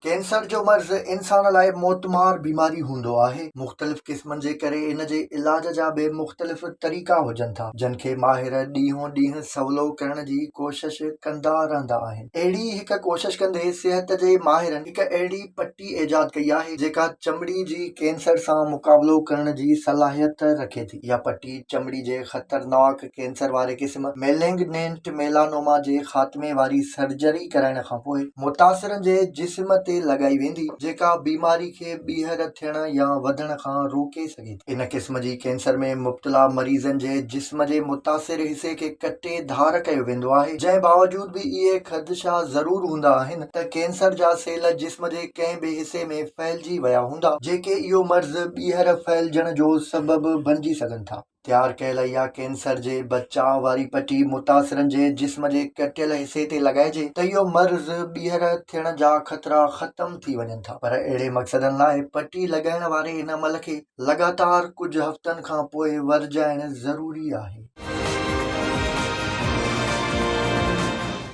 Cancer جو مرض انسان لاء موتمار بيماري هوندو آهي. مختلف قسمن جي ڪري ان جي علاج جا به مختلف طريقا هجن ٿا، جن کي ماهر ڏينهون ڏينهن سولو ڪرڻ جي ڪوشش ڪندا رهندا آهن. اهڙي ئي هڪ ڪوشش ڪندي صحت جي ماهرن هڪ اهڙي پٽي ايجاد ڪئي آهي، جيڪا چمڙي جي ڪينسر سان مقابلو ڪرڻ جي صلاحيت رکي ٿي. اها پٽي چمڙي جي خطرناڪ ڪينسر واري قسم ميلنگنينٽ ميلانوما جي خاتمي واري سرجري ڪرائڻ کانپوء متاثرن جي جسم تي لڳائي ويندي، جيڪا بيماري کي ٻيهر ٿيڻ يا وڌڻ کان روڪي سگهي ٿي. ان قسم جي ڪينسر ۾ مبتلا مريضن جي جسم جي متاثر حصي کي ڪٽي ڌار ڪيو ويندو آهي، جنهن باوجود به اهي خدشا ضرور هوندا آهن ته ڪينسر جا سيل جسم جي ڪنهن به حصي ۾ ڦهلجي ويا هوندا، جيڪي اهو مرض ٻيهر ڦهلجڻ جو سبب بڻجي سگهن ٿا. تيار ڪيل اها ڪينسر جي بچاء واري پٽي متاثرن جي جسم جي ڪٽيل حصي تي لڳائجي ته اهو مرض ٻيهر ٿيڻ جا خطرا ختم ٿي وڃن ٿا پر اهڙي مقصدن لاء پٽي لڳائڻ واري ان عمل کي لڳاتار ڪجهه هفتن کان پوء ورجائڻ ضروري آهي.